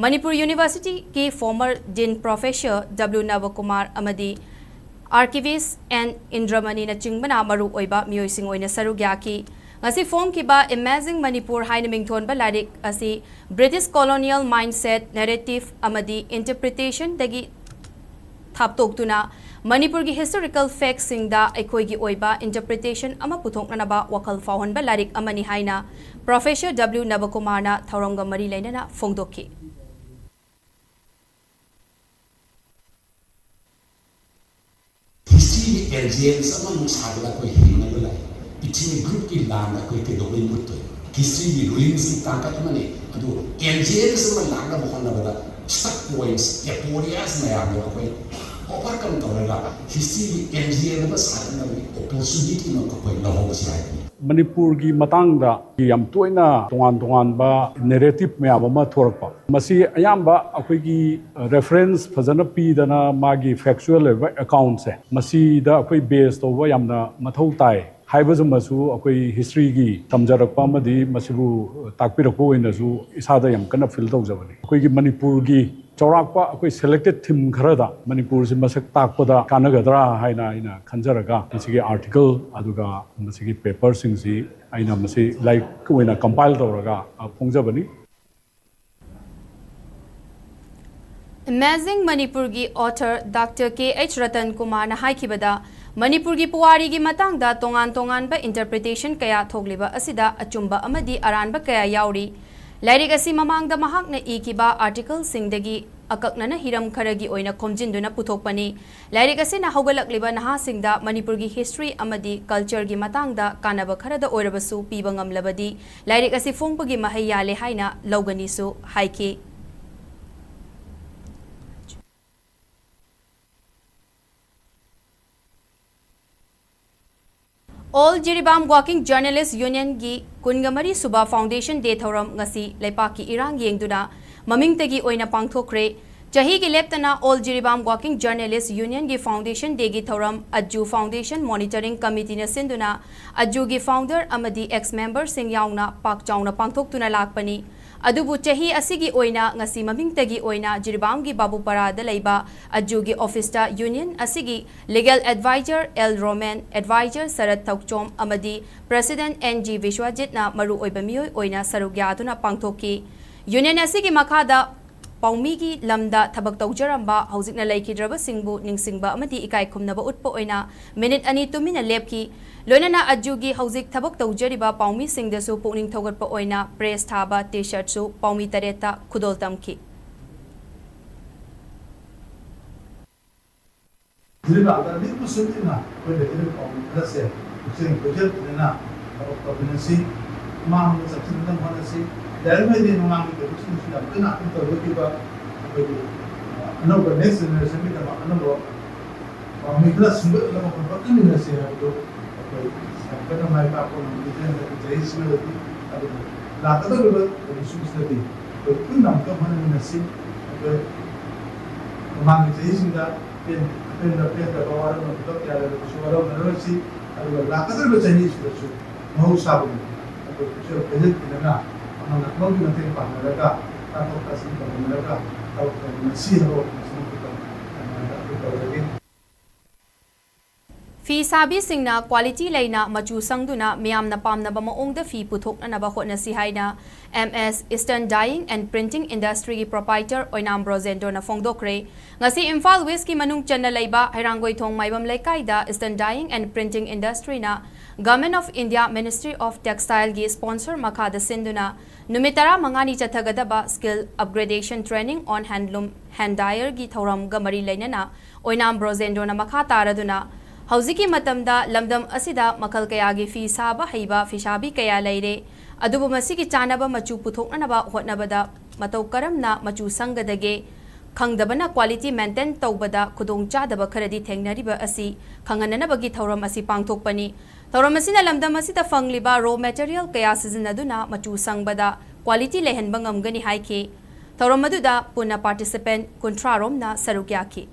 Manipur Universityꯒꯤ former Dean Professor W ꯅꯕꯀꯨꯃꯥꯔ ꯑꯃꯗꯤ Archivist N ꯏꯟꯗ꯭ꯔꯃꯅꯤꯅꯆꯤꯡꯕꯅ ꯃꯔꯨ ꯑꯣꯏꯕ ꯃꯤꯑꯣꯏꯁꯤꯡ ꯑꯣꯏꯅ ꯁꯔꯨꯛ ꯌꯥꯈꯤ꯫ ꯉꯁꯤ ꯐꯣꯡꯈꯤꯕ Amazing Manipur ꯍꯥꯏꯅ ꯃꯤꯡꯊꯣꯟꯕ ꯂꯥꯏꯔꯤꯛ ꯑꯁꯤ British colonial mindset, narrative ꯑꯃꯗꯤ interpretationꯗꯒꯤ ꯊꯥꯞꯇꯣꯛꯇꯨꯅ ꯃꯅꯤꯄꯨꯔꯒꯤ historical factꯁꯤꯡꯗ ꯑꯩꯈꯣꯏꯒꯤ ꯑꯣꯏꯕ interpretation ꯑꯃ ꯄꯨꯊꯣꯛꯅꯅꯕ ꯋꯥꯈꯜ ꯐꯥꯎꯍꯟꯕ ꯂꯥꯏꯔꯤꯛ ꯑꯃꯅꯤ ꯍꯥꯏꯅ Professor W ꯅꯕꯀꯨꯃꯥꯔꯅ ꯊꯧꯔꯝꯒ ꯃꯔꯤ ꯂꯩꯅꯅ ꯐꯣꯡꯗꯣꯛꯈꯤ꯫ ꯑꯦꯂꯤꯌꯟꯁ ꯑꯃꯃꯨꯛ ꯁꯥꯗꯅ ꯑꯩꯈꯣꯏ ꯍꯤꯡꯅꯕ ꯂꯩ꯫ ꯄ꯭ꯔꯤꯊꯤꯕꯤ ꯒ꯭ꯔꯨꯞꯀꯤ ꯂꯥꯟꯗ ꯑꯩꯈꯣꯏ ꯀꯩꯗꯧꯕꯩ ꯃꯨꯠꯇꯣꯏꯅꯣ? ꯍꯤꯁꯇ꯭ꯔꯤꯒꯤ ꯔꯨꯂꯤꯡꯁꯤꯡ ꯇꯥꯡꯀꯛ ꯑꯃꯅꯤ꯫ ꯑꯗꯨ ꯑꯦꯂꯤꯌꯟꯁ ꯑꯃ ꯂꯥꯛꯅꯕ ꯍꯣꯠꯅꯕꯗ ꯁ꯭ꯇꯛ ꯄꯣꯏꯟꯠꯁ, ꯑꯦꯄꯣꯔꯤꯌꯥꯁ ꯃꯌꯥꯝꯗꯣ ꯑꯩꯈꯣꯏ ꯑꯣꯚꯔꯀꯝ ꯇꯧꯔꯒ ꯍꯤꯁꯇ꯭ꯔꯤꯒꯤ ꯑꯦꯂꯤꯌꯟ ꯑꯃ ꯁꯥꯒꯠꯅꯕꯒꯤ ꯑꯣꯄꯣꯔꯆꯨꯅꯤꯇꯤ ꯑꯃ ꯑꯩꯈꯣꯏ ꯂꯧꯍꯧꯕꯁꯤ ꯍꯥꯏꯕꯅꯤ꯫ ꯃꯅꯤꯄꯨꯔꯒꯤ ꯃꯇꯥꯡꯗ ꯌꯥꯝ ꯇꯣꯏꯅ ꯇꯣꯉꯥꯟ ꯇꯣꯉꯥꯟꯕ ꯅꯦꯔꯦꯇꯤꯞ ꯃꯌꯥꯝ ꯑꯃ ꯊꯣꯔꯛꯄ, ꯃꯁꯤ ꯑꯌꯥꯝꯕ ꯑꯩꯈꯣꯏꯒꯤ ꯔꯦꯐꯔꯦꯟꯁ ꯐꯖꯅ ꯄꯤꯗꯅ ꯃꯥꯒꯤ ꯐꯦꯛꯆꯨꯋꯦꯜ ꯑꯣꯏꯕ ꯑꯦꯀꯥꯎꯟꯁꯦ ꯃꯁꯤꯗ ꯑꯩꯈꯣꯏ ꯕꯦꯁ ꯇꯧꯕ ꯌꯥꯝꯅ ꯃꯊꯧ ꯇꯥꯏ ꯍꯥꯏꯕꯁꯤꯃꯁꯨ ꯑꯩꯈꯣꯏ ꯍꯤꯁꯇ꯭ꯔꯤꯒꯤ ꯇꯝꯖꯔꯛꯄ ꯑꯃꯗꯤ ꯃꯁꯤꯕꯨ ꯇꯥꯛꯄꯤꯔꯛꯄ ꯑꯣꯏꯅꯁꯨ ꯏꯁꯥꯗ ꯌꯥꯝ ꯀꯟꯅ ꯐꯤꯜ ꯇꯧꯖꯕꯅꯤ꯫ ꯑꯩꯈꯣꯏꯒꯤ ꯃꯅꯤꯄꯨꯔꯒꯤ ꯆꯥꯎꯔꯥꯛꯄ ꯑꯩꯈꯣꯏ ꯁꯦꯂꯦꯛꯇꯦꯠ ꯊꯤꯝ ꯈꯔꯗ ꯃꯅꯤꯄꯨꯔꯁꯤ ꯃꯁꯛ ꯇꯥꯛꯄꯗ ꯀꯥꯟꯅꯒꯗ꯭ꯔꯥ ꯍꯥꯏꯅ ꯑꯩꯅ ꯈꯟꯖꯔꯒ ꯃꯁꯤꯒꯤ ꯑꯥꯔꯇꯤꯀꯜ ꯑꯗꯨꯒ ꯃꯁꯤꯒꯤ ꯄꯦꯄꯔꯁꯤꯡꯁꯤ ꯑꯩꯅ ꯃꯁꯤ ꯂꯥꯏꯔꯤꯛ ꯑꯣꯏꯅ ꯀꯝꯄꯥꯏꯜ ꯇꯧꯔꯒ, ꯑ, ꯐꯣꯡꯖꯕꯅꯤ꯫ ꯑꯦꯃꯦꯖꯤꯡ ꯃꯅꯤꯄꯨꯔꯒꯤ ꯑꯣꯊꯔ ꯗꯥꯛꯇꯔ ꯀꯦ ꯑꯩꯆ ꯔꯇꯟ ꯀꯨꯃꯥꯔꯅ ꯍꯥꯏꯈꯤꯕꯗ, ꯃꯅꯤꯄꯨꯔꯒꯤ ꯄꯨꯋꯥꯔꯤꯒꯤ ꯃꯇꯥꯡꯗ ꯇꯣꯉꯥꯟ ꯇꯣꯉꯥꯟꯕ ꯏꯟꯇꯔꯄ꯭ꯔꯤꯇꯦꯁꯟ ꯀꯌꯥ ꯊꯣꯛꯂꯤꯕ ꯑꯁꯤꯗ ꯑꯆꯨꯝꯕ ꯑꯃꯗꯤ ꯑꯔꯥꯟꯕ ꯀꯌꯥ ꯌꯥꯎꯔꯤ꯫ ꯂꯥꯏꯔꯤꯛ ꯑꯁꯤ ꯃꯃꯥꯡꯗ ꯃꯍꯥꯛꯅ ꯏꯈꯤꯕ ꯑꯥꯔꯇꯤꯀꯜꯁꯤꯡꯗꯒꯤ ꯑꯀꯛꯅꯅ ꯍꯤꯔꯝ ꯈꯔꯒꯤ ꯑꯣꯏꯅ ꯈꯣꯝꯖꯤꯟꯗꯨꯅ ꯄꯨꯊꯣꯛꯄꯅꯤ꯫ ꯂꯥꯏꯔꯤꯛ ꯑꯁꯤꯅ ꯍꯧꯒꯠꯂꯛꯂꯤꯕ ꯅꯍꯥꯁꯤꯡꯗ ꯃꯅꯤꯄꯨꯔꯒꯤ ꯍꯤꯁꯇ꯭ꯔꯤ ꯑꯃꯗꯤ ꯀꯜꯆꯔꯒꯤ ꯃꯇꯥꯡꯗ ꯀꯥꯟꯅꯕ ꯈꯔꯗ ꯑꯣꯏꯔꯕꯁꯨ ꯄꯤꯕ ꯉꯝꯂꯕꯗꯤ ꯂꯥꯏꯔꯤꯛ ꯑꯁꯤ ꯐꯣꯡꯕꯒꯤ ꯃꯍꯩ ꯌꯥꯜꯂꯦ ꯍꯥꯏꯅ ꯂꯧꯒꯅꯤꯁꯨ ꯍꯥꯏꯈꯤ꯫ ꯑꯣꯜ ꯖꯤꯔꯤꯕꯥꯝ ꯋꯥꯔꯀꯤꯡ ꯖꯔꯅꯦꯂꯤꯁ ꯌꯨꯅꯤꯌꯟꯒꯤ ꯀꯨꯟꯒ ꯃꯔꯤ ꯁꯨꯕ ꯐꯥꯎꯟꯗꯦꯁꯟ ꯗꯦ ꯊꯧꯔꯝ ꯉꯁꯤ ꯂꯩꯄꯥꯛꯀꯤ ꯏꯔꯥꯡ ꯌꯦꯡꯗꯨꯅ ꯃꯃꯤꯡꯇꯒꯤ ꯑꯣꯏꯅ ꯄꯥꯡꯊꯣꯛꯈ꯭ꯔꯦ꯫ ꯆꯍꯤꯒꯤ ꯂꯦꯞꯇꯅ ꯑꯣꯜ ꯖꯤꯔꯤꯕꯥꯝ ꯋꯥꯔꯀꯤꯡ ꯖꯔꯅꯦꯂꯤꯁ ꯌꯨꯅꯤꯌꯟꯒꯤ ꯐꯥꯎꯟꯗꯦꯁꯟ ꯗꯦꯒꯤ ꯊꯧꯔꯝ ꯑꯖꯨ ꯐꯥꯎꯟꯗꯦꯁꯟ ꯃꯣꯅꯤꯇꯔꯤꯡ ꯀꯃꯤꯇꯤꯅ ꯁꯤꯟꯗꯨꯅ ꯑꯖꯨꯒꯤ ꯐꯥꯎꯟꯗꯔ ꯑꯃꯗꯤ ꯑꯦꯛꯁ ꯃꯦꯝꯕꯔꯁꯤꯡ ꯌꯥꯎꯅ ꯄꯥꯛ ꯆꯥꯎꯅ ꯄꯥꯡꯊꯣꯛꯇꯨꯅ ꯂꯥꯛꯄꯅꯤ꯫ ꯑꯗꯨꯕꯨ ꯆꯍꯤ ꯑꯁꯤꯒꯤ ꯑꯣꯏꯅ ꯉꯁꯤ ꯃꯃꯤꯡꯇꯒꯤ ꯑꯣꯏꯅ ꯖꯤꯔꯤꯕꯥꯝꯒꯤ ꯕꯥꯕꯨꯄꯥꯔꯥꯗ ꯂꯩꯕ ꯑꯖꯨꯒꯤ ꯑꯣꯐꯤꯁꯇ ꯌꯨꯅꯤꯌꯟ ꯑꯁꯤꯒꯤ legal adviser L Romen, adviser Sarat Thouchom ꯑꯃꯗꯤ ꯄ꯭ꯔꯦꯁꯤꯗꯦꯟꯠ ꯑꯦꯟ ꯖꯤ ꯕꯤꯁ꯭ꯋꯥꯖꯤꯠꯅ ꯃꯔꯨꯑꯣꯏꯕ ꯃꯤꯑꯣꯏ ꯑꯣꯏꯅ ꯁꯔꯨꯛ ꯌꯥꯗꯨꯅ ꯄꯥꯡꯊꯣꯛꯈꯤ꯫ ꯌꯨꯅꯤꯌꯟ ꯑꯁꯤꯒꯤ ꯃꯈꯥꯗ ꯄꯥꯎꯃꯤꯒꯤ ꯂꯝꯗ ꯊꯕꯛ ꯇꯧꯖꯔꯝꯕ ꯍꯧꯖꯤꯛꯅ ꯂꯩꯈꯤꯗ꯭ꯔꯕꯁꯤꯡꯕꯨ ꯅꯤꯡꯁꯤꯡꯕ ꯑꯃꯗꯤ ꯏꯀꯥꯏ ꯈꯨꯝꯅꯕ ꯎꯠꯄ ꯑꯣꯏꯅ ꯃꯤꯅꯤꯠ ꯑꯅꯤ ꯇꯨꯃꯤꯟꯅ ꯂꯦꯞꯈꯤ꯫ ꯂꯣꯏꯅꯅ ꯑꯖꯨꯒꯤ ꯍꯧꯖꯤꯛ ꯊꯕꯛ ꯇꯧꯖꯔꯤꯕ ꯄꯥꯎꯃꯤꯁꯤꯡꯗꯁꯨ ꯄꯨꯛꯅꯤꯡ ꯊꯧꯒꯠꯄ ꯑꯣꯏꯅ ꯄ꯭ꯔꯦꯁ ꯊꯥꯕ ꯇꯤ ꯁꯔꯠꯁꯨ ꯄꯥꯎꯃꯤ ꯇꯔꯦꯠꯇ ꯈꯨꯗꯣꯜ ꯇꯝꯈꯤ꯫ ꯍꯧꯖꯤꯛ ꯂꯥꯛꯄꯗ ꯑꯅꯤꯄꯨ ꯁꯤꯟꯗꯨꯅ ꯑꯩꯈꯣꯏ ꯂꯩꯔꯤꯕ ꯄꯥꯎꯃꯤ ꯈꯔꯁꯦ ꯄꯨꯛꯆꯦꯜ ꯈꯣꯏꯖꯦꯜ ꯐꯖꯅ ꯊꯕꯛ ꯇꯧꯃꯤꯟꯅꯁꯤ꯫ ꯑꯃꯥꯡꯕ ꯆꯪꯁꯤꯟꯅꯗꯅ ꯍꯣꯠꯅꯁꯤ꯫ ꯌꯥꯔꯤꯉꯩꯗꯤ ꯃꯃꯥꯡꯒꯤ ꯊꯕꯛꯁꯤꯡꯁꯨ ꯌꯥꯝ ꯀꯟꯅ ꯑꯗꯨꯝ ꯇꯧꯖꯈꯤꯕ ꯑꯩꯈꯣꯏꯒꯤ, ꯑ, ꯑꯅꯧꯕ next generationꯒꯤꯗꯃꯛ ꯑꯅꯧꯕ ꯄꯥꯎꯃꯤ ꯈꯔ ꯁꯦꯝꯒꯠꯅꯕ ꯍꯣꯠꯅꯃꯤꯟꯅꯁꯤ ꯍꯥꯏꯕꯗꯨ ꯑꯩꯈꯣꯏ ꯌꯥꯝ ꯀꯟꯅ ꯃꯥꯏ ꯄꯥꯛꯄ ꯉꯝꯈꯤꯗꯦ ꯍꯟꯗꯛꯀꯤ ꯆꯍꯤꯁꯤꯃꯗꯗꯤ꯫ ꯑꯗꯨꯕꯨ ꯂꯥꯛꯀꯗꯧꯔꯤꯕ ꯊꯕꯛꯁꯤꯡꯁꯤꯗꯗꯤ ꯑꯩꯈꯣꯏ ꯄꯨꯟꯅ ꯑꯃꯨꯛꯇ ꯍꯣꯠꯅꯃꯤꯟꯅꯁꯤ꯫ ꯑꯩꯈꯣꯏ ꯃꯃꯥꯡꯒꯤ ꯆꯍꯤꯁꯤꯡꯗ ꯑꯄꯦꯟ-, ꯑꯄꯦꯟꯕ ꯄꯦꯟꯗꯕ ꯋꯥꯔꯧꯅꯕ ꯀꯌꯥ ꯂꯩꯔꯕꯁꯨ ꯋꯥꯔꯧꯅꯔꯣꯏꯁꯤ꯫ ꯑꯗꯨꯒ ꯂꯥꯛꯀꯗꯧꯔꯤꯕ ꯆꯍꯤꯁꯤꯗꯁꯨ ꯃꯍꯧꯁꯥꯒꯨꯝꯅ ꯑꯩꯈꯣꯏ ꯄꯨꯛꯆꯦꯜ ꯈꯣꯏꯖꯦꯜ ꯊꯤꯅꯅ ꯑꯃꯅ ꯑꯃꯒꯤ ꯃꯇꯦꯡ ꯄꯥꯡꯅꯔꯒ ꯇꯥꯊꯣꯛ ꯇꯥꯁꯤꯟ ꯇꯧꯅꯔꯒ ꯊꯕꯛ ꯇꯧꯃꯤꯟꯅꯁꯤ ꯍꯥꯏꯕ ꯋꯥꯐꯝꯁꯤꯃ ꯑꯩꯈꯣꯏ ꯇꯧꯖꯒꯦ꯫ ꯐꯤ ꯁꯥꯕꯤꯁꯤꯡꯅ quality ꯂꯩꯅ ꯃꯆꯨ ꯁꯪꯗꯨꯅ ꯃꯤꯌꯥꯝꯅ ꯄꯥꯝꯅꯕ ꯃꯑꯣꯡꯗ ꯐꯤ ꯄꯨꯊꯣꯛꯅꯅꯕ ꯍꯣꯠꯅꯁꯤ ꯍꯥꯏꯅ M S Eastern Dyeing and Printing Industryꯒꯤ proprietor ꯑꯣꯏꯅꯥꯝ ꯕ꯭ꯔꯣꯖꯦꯟꯗ꯭ꯔꯣꯅ ꯐꯣꯡꯗꯣꯛꯈ꯭ꯔꯦ꯫ ꯉꯁꯤ ꯏꯝꯐꯥꯜ Westꯀꯤ ꯃꯅꯨꯡ ꯆꯟꯅ ꯂꯩꯕ ꯍꯩꯔꯥꯡꯒꯣꯏꯊꯣꯡ ꯃꯥꯏꯕꯝ ꯂꯩꯀꯥꯏꯗ Eastern Dyeing and Printing Industryꯅ Government of India Ministry of Textileꯒꯤ sponsor ꯃꯈꯥꯗ ꯁꯤꯟꯗꯨꯅ ꯅꯨꯃꯤꯠ ꯇꯔꯥꯃꯉꯥꯅꯤ ꯆꯠꯊꯒꯗꯕ Skill Upgradation Training on Handloom Hand Dyerꯒꯤ ꯊꯧꯔꯝꯒ ꯃꯔꯤ ꯂꯩꯅꯅ ꯑꯣꯏꯅꯥꯝ ꯕ꯭ꯔꯣꯖꯦꯟꯗ꯭ꯔꯣꯅ ꯃꯈꯥ ꯇꯥꯔꯗꯨꯅ, ꯍꯧꯖꯤꯛꯀꯤ ꯃꯇꯝꯗ ꯂꯝꯗꯝ ꯑꯁꯤꯗ ꯃꯈꯜ ꯀꯌꯥꯒꯤ ꯐꯤ ꯁꯥꯕ ꯍꯩꯕ ꯐꯤꯁꯥꯕꯤ ꯀꯌꯥ ꯂꯩꯔꯦ, ꯑꯗꯨꯕꯨ ꯃꯁꯤꯒꯤ ꯆꯥꯅꯕ ꯃꯆꯨ ꯄꯨꯊꯣꯛꯅꯅꯕ ꯍꯣꯠꯅꯕꯗ ꯃꯇꯧ ꯀꯔꯝꯅ ꯃꯆꯨ ꯁꯪꯒꯗꯒꯦ ꯈꯪꯗꯕꯅ quality maintain ꯇꯧꯕꯗ ꯈꯨꯗꯣꯡꯆꯥꯗꯕ ꯈꯔꯗꯤ ꯊꯦꯡꯅꯔꯤꯕ ꯑꯁꯤ ꯈꯪꯍꯟꯅꯅꯕꯒꯤ ꯊꯧꯔꯝ ꯑꯁꯤ ꯄꯥꯡꯊꯣꯛꯄꯅꯤ꯫ ꯊꯧꯔꯝ ꯑꯁꯤꯅ ꯂꯝꯗꯝ ꯑꯁꯤꯗ ꯐꯪꯂꯤꯕ raw material ꯀꯌꯥ ꯁꯤꯖꯤꯟꯅꯗꯨꯅ ꯃꯆꯨ ꯁꯪꯕꯗ quality ꯂꯩꯍꯟꯕ ꯉꯝꯒꯅꯤ ꯍꯥꯏꯈꯤ꯫ ꯊꯧꯔꯝ ꯑꯗꯨꯗ ꯄꯨꯟꯅ participant ꯀꯨꯟꯊ꯭ꯔꯥ ꯔꯣꯝꯅ ꯁꯔꯨꯛ ꯌꯥꯈꯤ꯫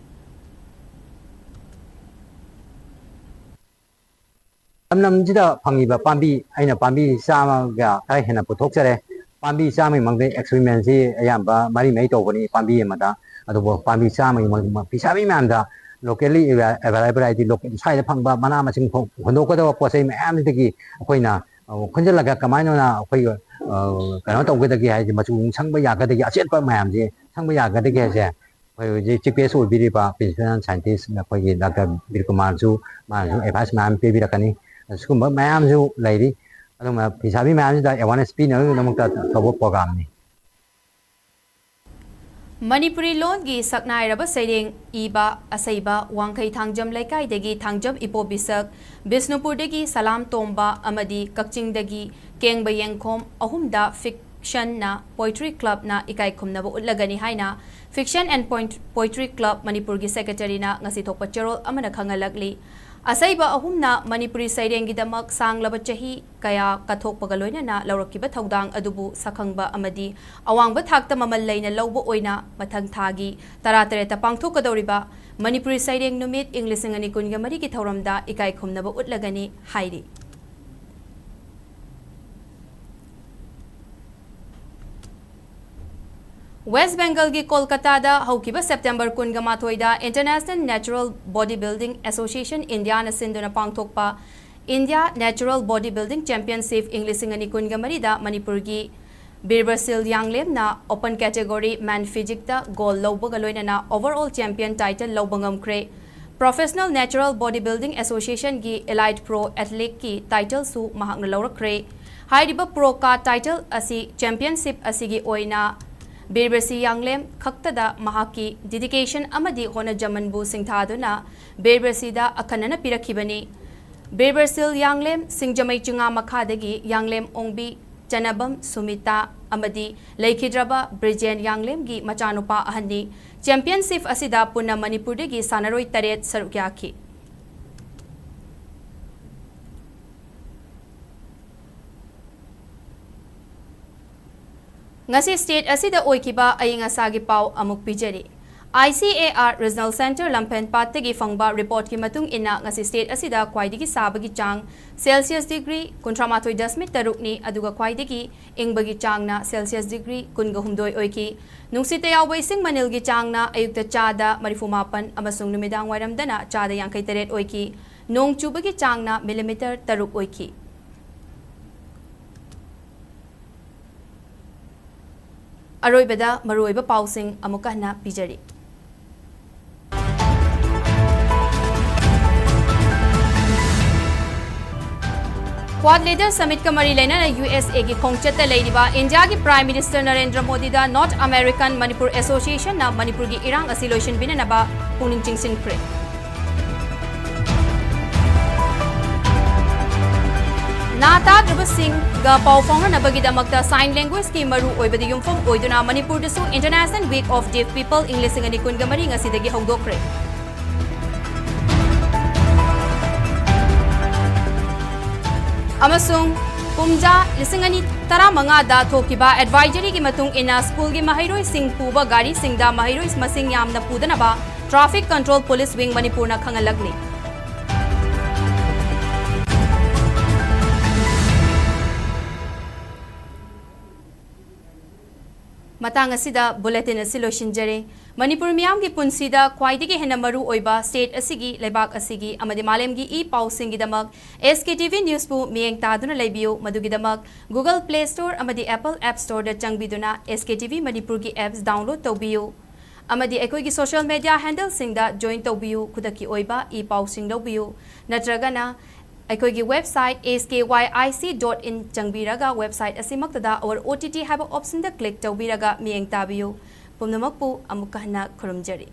ꯂꯝꯗꯝꯁꯤꯗ ꯐꯪꯉꯤꯕ ꯄꯥꯝꯕꯤ, ꯑꯩꯅ ꯄꯥꯝꯕꯤ ꯆꯥꯝꯃꯒ ꯈꯔ ꯍꯦꯟꯅ ꯄꯨꯊꯣꯛꯆꯔꯦ꯫ ꯄꯥꯝꯕꯤ ꯆꯥꯝꯃꯒꯤ ꯃꯅꯨꯡꯗ experiment ꯁꯤ ꯑꯌꯥꯝꯕ ꯃꯔꯤ ꯃꯔꯤ ꯇꯧꯕꯅꯤ ꯄꯥꯝꯕꯤ ꯑꯃꯗ꯫ ꯑꯗꯨꯕꯨ ꯄꯥꯝꯕꯤ ꯆꯥꯝꯃꯒꯤ ꯃꯅꯨꯡꯗ ꯐꯤꯁꯥꯕꯤ ꯃꯌꯥꯝꯗ locally available ꯍꯥꯏꯗꯤ ꯁ꯭ꯋꯥꯏꯗ ꯐꯪꯕ ꯃꯅꯥ ꯃꯁꯤꯡ ꯍꯨꯟꯗꯣꯛꯀꯗꯕ ꯄꯣꯠ ꯆꯩ ꯃꯌꯥꯝꯁꯤꯗꯒꯤ ꯑꯩꯈꯣꯏꯅ ꯈꯨꯟꯖꯤꯜꯂꯒ ꯀꯃꯥꯏꯅ ꯑꯩꯈꯣꯏ ꯀꯩꯅꯣ ꯇꯧꯒꯗꯒꯦ ꯍꯥꯏꯗꯤ ꯃꯆꯨ ꯁꯪꯕ ꯌꯥꯒꯗꯒꯦ, ꯑꯆꯦꯠꯄ ꯃꯌꯥꯝꯁꯦ ꯁꯪꯕ ꯌꯥꯒꯗꯒꯦ ꯍꯥꯏꯁꯦ ꯑꯩꯈꯣꯏ ꯍꯧꯖꯤꯛ chief guest ꯑꯣꯏꯕꯤꯔꯤꯕ principal scientist ꯑꯩꯈꯣꯏꯒꯤ ꯗꯥꯛꯇꯔ ꯕꯤꯔꯀꯨꯃꯥꯔꯁꯨ ꯃꯥꯅꯁꯨ advice ꯃꯌꯥꯝ ꯄꯤꯕꯤꯔꯛꯀꯅꯤ꯫ ꯑꯁꯤꯒꯨꯝꯕ ꯃꯌꯥꯝꯁꯨ ꯂꯩꯔꯤ꯫ ꯑꯗꯨꯒ ꯐꯤꯁꯥꯕꯤ ꯃꯌꯥꯝꯁꯤꯗ awareness ꯄꯤꯅꯕꯒꯤꯗꯃꯛꯇ ꯇꯧꯕ program ꯅꯤ꯫ ꯃꯅꯤꯄꯨꯔꯤ ꯂꯣꯟꯒꯤ ꯁꯛꯅꯥꯏꯔꯕ ꯁꯩꯔꯦꯡ ꯏꯕ ꯑꯁꯩꯕ ꯋꯥꯡꯈꯩ ꯊꯥꯡꯖꯝ ꯂꯩꯀꯥꯏꯗꯒꯤ ꯊꯥꯡꯖꯝ ꯏꯄꯣꯕꯤꯁꯛ, ꯕꯤꯁꯅꯨꯄꯨꯔꯗꯒꯤ ꯁꯂꯥꯝ ꯇꯣꯝꯕ ꯑꯃꯗꯤ ꯀꯛꯆꯤꯡꯗꯒꯤ ꯀꯦꯡꯕ ꯌꯦꯡꯈꯣꯝ ꯑꯍꯨꯝꯗ ꯐꯤꯛꯁꯟꯅ ꯄꯣꯏꯇ꯭ꯔꯤ ꯀ꯭ꯂꯕꯅ ꯏꯀꯥꯏ ꯈꯨꯝꯅꯕ ꯎꯠꯂꯒꯅꯤ ꯍꯥꯏꯅ Fiction and Poet-, Poetry Club ꯃꯅꯤꯄꯨꯔꯒꯤ ꯁꯦꯀ꯭ꯔꯦꯇꯔꯤꯅ ꯉꯁꯤ ꯊꯣꯛꯄ ꯆꯦꯔꯣꯜ ꯑꯃꯅ ꯈꯪꯍꯜꯂꯛꯂꯤ꯫ ꯑꯁꯩꯕ ꯑꯍꯨꯝꯅ ꯃꯅꯤꯄꯨꯔꯤ ꯁꯩꯔꯦꯡꯒꯤꯗꯃꯛ ꯁꯥꯡꯂꯕ ꯆꯍꯤ ꯀꯌꯥ ꯀꯠꯊꯣꯛꯄꯒ ꯂꯣꯏꯅꯅ ꯂꯧꯔꯛꯈꯤꯕ ꯊꯧꯗꯥꯡ ꯑꯗꯨꯕꯨ ꯁꯛꯈꯪꯕ ꯑꯃꯗꯤ ꯑꯋꯥꯡꯕ ꯊꯥꯛꯇ ꯃꯃꯜ ꯂꯩꯅ ꯂꯧꯕ ꯑꯣꯏꯅ ꯃꯊꯪ ꯊꯥꯒꯤ ꯇꯔꯥꯇꯔꯦꯠꯇ ꯄꯥꯡꯊꯣꯛꯀꯗꯧꯔꯤꯕ ꯃꯅꯤꯄꯨꯔꯤ ꯁꯩꯔꯦꯡ ꯅꯨꯃꯤꯠ ꯏꯪ ꯂꯤꯁꯤꯡ ꯑꯅꯤ ꯀꯨꯟꯒ ꯃꯔꯤꯒꯤ ꯊꯧꯔꯝꯗ ꯏꯀꯥꯏ ꯈꯨꯝꯅꯕ ꯎꯠꯂꯒꯅꯤ ꯍꯥꯏꯔꯤ꯫ ꯋꯦꯁ꯭ꯠ ꯕꯦꯡꯒꯜꯒꯤ ꯀꯣꯜꯀꯇꯥꯗ ꯍꯧꯈꯤꯕ ꯁꯦꯞꯇꯦꯝꯕꯔ ꯀꯨꯟꯒ ꯃꯥꯊꯣꯏꯗ International Natural Body Building Association ꯏꯟꯗꯤꯌꯥꯅ ꯁꯤꯟꯗꯨꯅ ꯄꯥꯡꯊꯣꯛꯄ India Natural Body Building Championship ꯏꯪ ꯂꯤꯁꯤꯡ ꯑꯅꯤ ꯀꯨꯟꯒ ꯃꯔꯤꯗ ꯃꯅꯤꯄꯨꯔꯒꯤ ꯕꯤꯔꯕꯁꯤꯜ ꯌꯥꯡꯂꯦꯝꯅ open category men physiqueꯇ gold ꯂꯧꯕꯒ ꯂꯣꯏꯅꯅ overall champion title ꯂꯧꯕ ꯉꯝꯈ꯭ꯔꯦ꯫ Professional Natural Body Building Associationꯒꯤ Elite Pro Athleteꯀꯤ titleꯁꯨ ꯃꯍꯥꯛꯅ ꯂꯧꯔꯛꯈ꯭ꯔꯦ꯫ ꯍꯥꯏꯔꯤꯕ pro card title ꯑꯁꯤ championship ꯑꯁꯤꯒꯤ ꯑꯣꯏꯅ ꯕꯤꯔꯕꯁꯤ ꯌꯥꯡꯂꯦꯝ ꯈꯛꯇꯗ ꯃꯍꯥꯛꯀꯤ dedication ꯑꯃꯗꯤ ꯍꯣꯠꯅꯖꯃꯟꯕꯨ ꯁꯤꯡꯊꯥꯗꯨꯅ ꯕꯤꯔꯕꯁꯤꯗ ꯑꯈꯟꯅꯅ ꯄꯤꯔꯛꯈꯤꯕꯅꯤ꯫ ꯕꯤꯔꯕꯁꯤꯜ ꯌꯥꯡꯂꯦꯝ ꯁꯤꯡꯖꯃꯩ ꯆꯤꯉꯥ ꯃꯈꯥꯗꯒꯤ ꯌꯥꯡꯂꯦꯝ ꯑꯣꯡꯕꯤ ꯆꯅꯕꯝ ꯁꯨꯃꯤꯇꯥ ꯑꯃꯗꯤ ꯂꯩꯈꯤꯗ꯭ꯔꯕ ꯕ꯭ꯔꯤꯖꯦꯟ ꯌꯥꯡꯂꯦꯝꯒꯤ ꯃꯆꯥꯅꯨꯄꯥ ꯑꯍꯟꯅꯤ꯫ Championship ꯑꯁꯤꯗ ꯄꯨꯟꯅ ꯃꯅꯤꯄꯨꯔꯗꯒꯤ ꯁꯥꯟꯅꯔꯣꯏ ꯇꯔꯦꯠ ꯁꯔꯨꯛ ꯌꯥꯈꯤ꯫ ꯉꯁꯤ state ꯑꯁꯤꯗ ꯑꯣꯏꯈꯤꯕ ꯑꯏꯪ ꯑꯁꯥꯒꯤ ꯄꯥꯎ ꯑꯃꯨꯛ ꯄꯤꯖꯔꯤ꯫ I C A R Regional Centre ꯂꯝꯐꯦꯟꯄꯥꯠꯇꯒꯤ ꯐꯪꯕ reportꯀꯤ ꯃꯇꯨꯡ ꯏꯟꯅ ꯉꯁꯤ state ꯑꯁꯤꯗ ꯈ꯭ꯋꯥꯏꯗꯒꯤ ꯁꯥꯕꯒꯤ ꯆꯥꯡ Celsius degree ꯀꯨꯟꯊ꯭ꯔꯥ ꯃꯥꯊꯣꯏ ꯗꯁꯃꯤꯛ ꯇꯔꯨꯛꯅꯤ, ꯑꯗꯨꯒ ꯈ꯭ꯋꯥꯏꯗꯒꯤ ꯏꯪꯕꯒꯤ ꯆꯥꯡꯅ Celsius degree ꯀꯨꯟꯒ ꯍꯨꯝꯗꯣꯏ ꯑꯣꯏꯈꯤ꯫ ꯅꯨꯡꯁꯤꯠꯇ ꯌꯥꯎꯕ ꯏꯁꯤꯡ ꯃꯅꯤꯜꯒꯤ ꯆꯥꯡꯅ ꯑꯌꯨꯛꯇ ꯆꯥꯗ ꯃꯔꯤꯐꯨ ꯃꯥꯄꯟ ꯑꯃꯁꯨꯡ ꯅꯨꯃꯤꯗꯥꯡ ꯋꯥꯏꯔꯝꯗꯅ ꯆꯥꯗ ꯌꯥꯡꯈꯩ ꯇꯔꯦꯠ ꯑꯣꯏꯈꯤ꯫ ꯅꯣꯡ ꯆꯨꯕꯒꯤ ꯆꯥꯡꯅ millimeter ꯇꯔꯨꯛ ꯑꯣꯏꯈꯤ꯫ ꯑꯔꯣꯏꯕꯗ ꯃꯔꯨꯑꯣꯏꯕ ꯄꯥꯎꯁꯤꯡ ꯑꯃꯨꯛꯀ ꯍꯟꯅ ꯄꯤꯖꯔꯤ꯫ Quad Leader Summit ꯀ ꯃꯔꯤ ꯂꯩꯅꯅ ꯌꯨ ꯑꯦꯁ ꯑꯦꯒꯤ ꯈꯣꯡꯆꯠꯇ ꯂꯩꯔꯤꯕ ꯏꯟꯗꯤꯌꯥꯒꯤ Prime Minister Narendra ꯃꯣꯗꯤꯗ North American Manipur Association ꯅ ꯃꯅꯤꯄꯨꯔꯒꯤ ꯏꯔꯥꯡ ꯑꯁꯤ ꯂꯣꯏꯁꯤꯟꯕꯤꯅꯅꯕ ꯄꯨꯛꯅꯤꯡ ꯆꯤꯡꯁꯤꯟꯈ꯭ꯔꯦ꯫ ꯅꯥ ꯇꯥꯗ꯭ꯔꯕꯁꯤꯡꯒ ꯄꯥꯎ ꯐꯥꯎꯅꯅꯕꯒꯤꯗꯃꯛꯇ sign language ꯀꯤ ꯃꯔꯨ ꯑꯣꯏꯕꯗ ꯌꯨꯝꯐꯝ ꯑꯣꯏꯗꯨꯅ ꯃꯅꯤꯄꯨꯔꯗꯁꯨ International Week of Deaf People ꯏꯪ ꯂꯤꯁꯤꯡ ꯑꯅꯤ ꯀꯨꯟꯒ ꯃꯔꯤ ꯉꯁꯤꯗꯒꯤ ꯍꯧꯗꯣꯛꯈ꯭ꯔꯦ꯫ ꯑꯃꯁꯨꯡ ꯀꯨꯝꯖꯥ ꯂꯤꯁꯤꯡ ꯑꯅꯤ ꯇꯔꯥꯃꯉꯥꯗ ꯊꯣꯛꯈꯤꯕ advisory ꯒꯤ ꯃꯇꯨꯡ ꯏꯟꯅ school ꯒꯤ ꯃꯍꯩꯔꯣꯏꯁꯤꯡ ꯄꯨꯕ ꯒꯥꯔꯤꯁꯤꯡꯗ ꯃꯍꯩꯔꯣꯏ ꯃꯁꯤꯡ ꯌꯥꯝꯅ ꯄꯨꯗꯅꯕ Traffic Control Police Wing ꯃꯅꯤꯄꯨꯔꯅ ꯈꯪꯍꯜꯂꯛꯂꯤ꯫ ꯃꯇꯥꯡ ꯑꯁꯤꯗ bulletin ꯑꯁꯤ ꯂꯣꯏꯁꯤꯟꯖꯔꯦ꯫ ꯃꯅꯤꯄꯨꯔ ꯃꯤꯌꯥꯝꯒꯤ ꯄꯨꯟꯁꯤꯗ ꯈ꯭ꯋꯥꯏꯗꯒꯤ ꯍꯦꯟꯅ ꯃꯔꯨ ꯑꯣꯏꯕ state ꯑꯁꯤꯒꯤ, ꯂꯩꯕꯥꯛ ꯑꯁꯤꯒꯤ ꯑꯃꯗꯤ ꯃꯥꯂꯦꯝꯒꯤ E ꯄꯥꯎꯁꯤꯡꯒꯤꯗꯃꯛ S K T V News ꯕꯨ ꯃꯤꯠꯌꯦꯡ ꯇꯥꯗꯨꯅ ꯂꯩꯕꯤꯌꯨ꯫ ꯃꯗꯨꯒꯤꯗꯃꯛ Google Play Store ꯑꯃꯗꯤ Apple App Store ꯗ ꯆꯪꯕꯤꯗꯨꯅ S K T V ꯃꯅꯤꯄꯨꯔꯒꯤ apps download ꯇꯧꯕꯤꯌꯨ꯫ ꯑꯃꯗꯤ ꯑꯩꯈꯣꯏꯒꯤ social media handle ꯁꯤꯡꯗ join ꯇꯧꯕꯤꯌꯨ, ꯈꯨꯗꯛꯀꯤ ꯑꯣꯏꯕ ꯏ ꯄꯥꯎꯁꯤꯡ ꯂꯧꯕꯤꯌꯨ꯫ ꯅꯠꯇ꯭ꯔꯒꯅ ꯑꯩꯈꯣꯏꯒꯤ website S K Y I C dot in ꯆꯪꯕꯤꯔꯒ website ꯑꯁꯤꯃꯛꯇꯗ our O T T ꯍꯥꯏꯕ option ꯗ click ꯇꯧꯕꯤꯔꯒ ꯃꯤꯠꯌꯦꯡ ꯇꯥꯕꯤꯌꯨ꯫ ꯄꯨꯝꯅꯃꯛꯄꯨ ꯑꯃꯨꯛꯀ ꯍꯟꯅ ꯈꯨꯔꯨꯝꯖꯔꯤ꯫